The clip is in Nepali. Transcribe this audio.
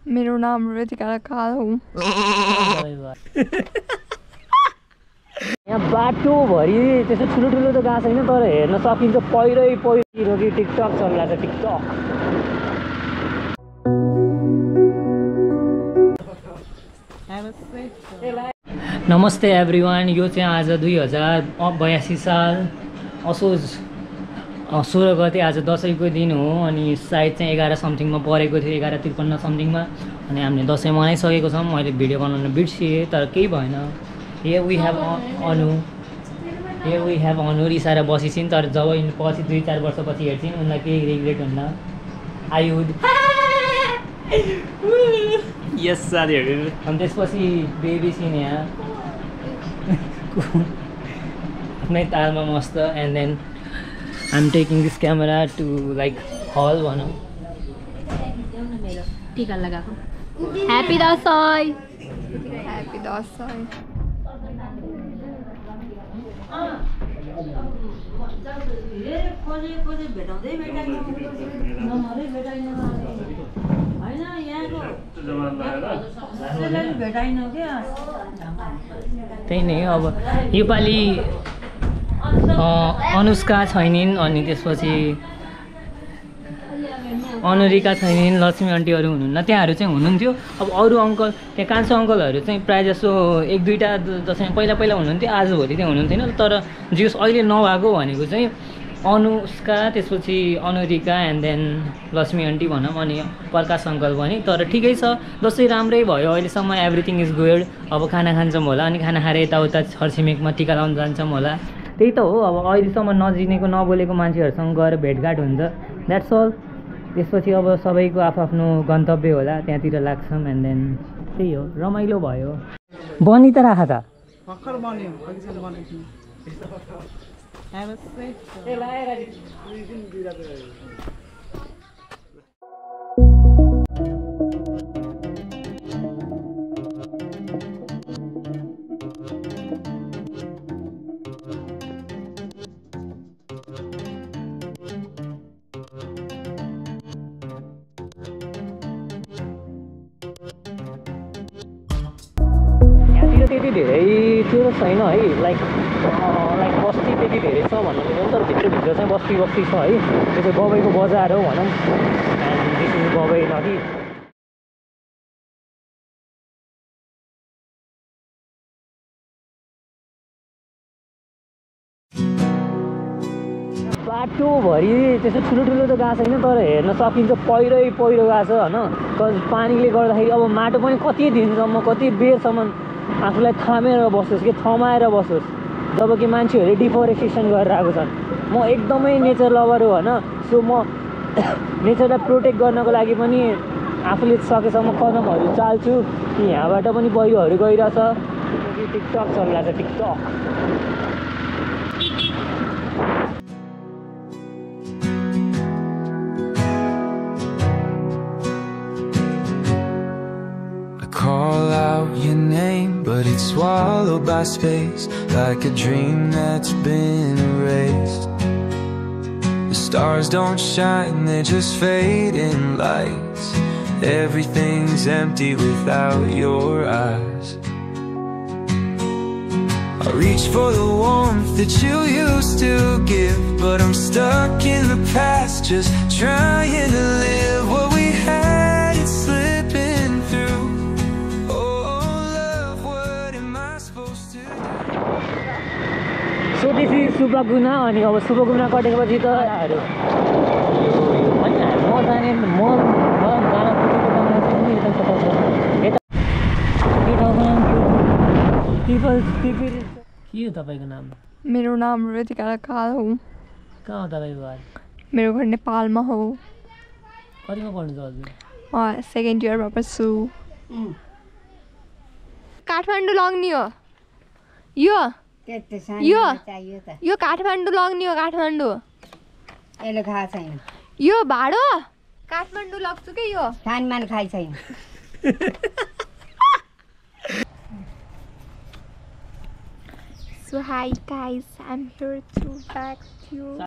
मेरो नाम रितिका काल हो। यहाँ बाटोभरि त्यस्तो ठुलो ठुलो त गएको छैन तर हेर्न सकिन्छ पहिरै पहिरो कि टिकटक चल्ला छ टिकटक। नमस्ते एभ्रिवान, यो चाहिँ आज 2082 साल असोज 16 गते आज दसैँको दिन हो अनि सायद चाहिँ 11 समथिङमा परेको थियो, 11:53 समथिङमा अनि हामीले दसैँ मनाइसकेको छौँ। मैले भिडियो बनाउन बिर्सिएँ तर केही भएन। Here we have अनु रिसाएर बसिसिन् तर जब पछि 2-4 वर्षपछि हेर्छिन् उनलाई केही रिग्रेट हुन्न। आई वुड यस साथीहरू। अनि त्यसपछि बेबी सिन यहाँ आफ्नै तालमा मस्त and then I am taking this camera to like hall भनौँ। टिका लगाएको ह्याप्पी दसैँ। ह्याप्पी दसैँ। त्यही नै अब योपालि अनुष्का छैनिन् अनि त्यसपछि अनुरिका छैनिन्, लक्ष्मी आन्टीहरू हुनुहुन्न, त्यहाँहरू चाहिँ हुनुहुन्थ्यो। अब अरू अङ्कल त्यहाँ कान्छो अङ्कलहरू चाहिँ प्रायः जसो 1-2टा जसमा पहिला हुनुहुन्थ्यो, आजभोलि चाहिँ हुनुहुन्थेन। तर जस अहिले नभएको भनेको चाहिँ अनुष्का, त्यसपछि अनुरिका एन्ड देन लक्ष्मी आन्टी भनौँ अनि प्रकाश अङ्कल पनि। तर ठिकै छ, दसैँ राम्रै भयो अहिलेसम्म, एभ्रिथिङ इज गुड। अब खाना खान्छौँ होला अनि खाना खाएर यताउता छरछिमेकमा टिका लाउनु जान्छौँ होला। त्यही त हो, अब अहिलेसम्म नजिनेको नबोलेको मान्छेहरूसँग गएर भेटघाट हुन्छ, द्याट्स अल। त्यसपछि अब सबैको आफ्नो गन्तव्य होला, त्यहाँतिर लाग्छौँ एन्ड देन त्यही हो, रमाइलो भयो। बनी त राख त त्यति धेरै त्यो छैन है, लाइक बस्ती त्यति धेरै छ भन्नु मिल्दैन तर भित्र चाहिँ बस्ती छ है। त्यो चाहिँ बबैको बजार हो भनौँ, एन्ड दिस इज बबै नदी। बाटोभरि त्यस्तो ठुलो ठुलो त गएको छैन तर हेर्न सकिन्छ पहिरै पहिरो गएको छ होइन। पानीले गर्दाखेरि अब माटो पनि कति दिनसम्म कति बेरसम्म आफूलाई थामेर बसोस् कि थमाएर बसोस्, जबकि मान्छेहरूले डिफोरेस्टेसन गरेर आएको छन्। म एकदमै नेचर लभर हो होइन, सो म नेचरलाई प्रोटेक्ट गर्नको लागि पनि आफूले सकेसम्म कदमहरू चाल्छु कि यहाँबाट पनि पहिरोहरू गइरहेछ। टिकटक चल्ला छ TikTok. Call out your name, but it's swallowed by space, like a dream that's been erased. The stars don't shine, they're just fading lights. Everything's empty without your eyes. I reach for the warmth that you used to give, but I'm stuck in the past, just trying to live what we had, it's slipping through. So this is सुबगुना। अनि अब सुबगुना कटेपछि त जान के हो तपाईँको नाम? मेरो नाम रितिका काल हो। कहाँ हो तपाईँको घर? मेरो घर नेपालमा हो। कतिमा पढ्नुहुन्छ हजुर? म 2nd इयरमा पढ्छु। काठमाडौँ लग्ने हो यो काठमाडौँ लग्ने हो। काठमाडौँ यो भाडो काठमाडौँ लग्छु कि यो खानमान खाइ छैन। So hi guys, I'm here to back you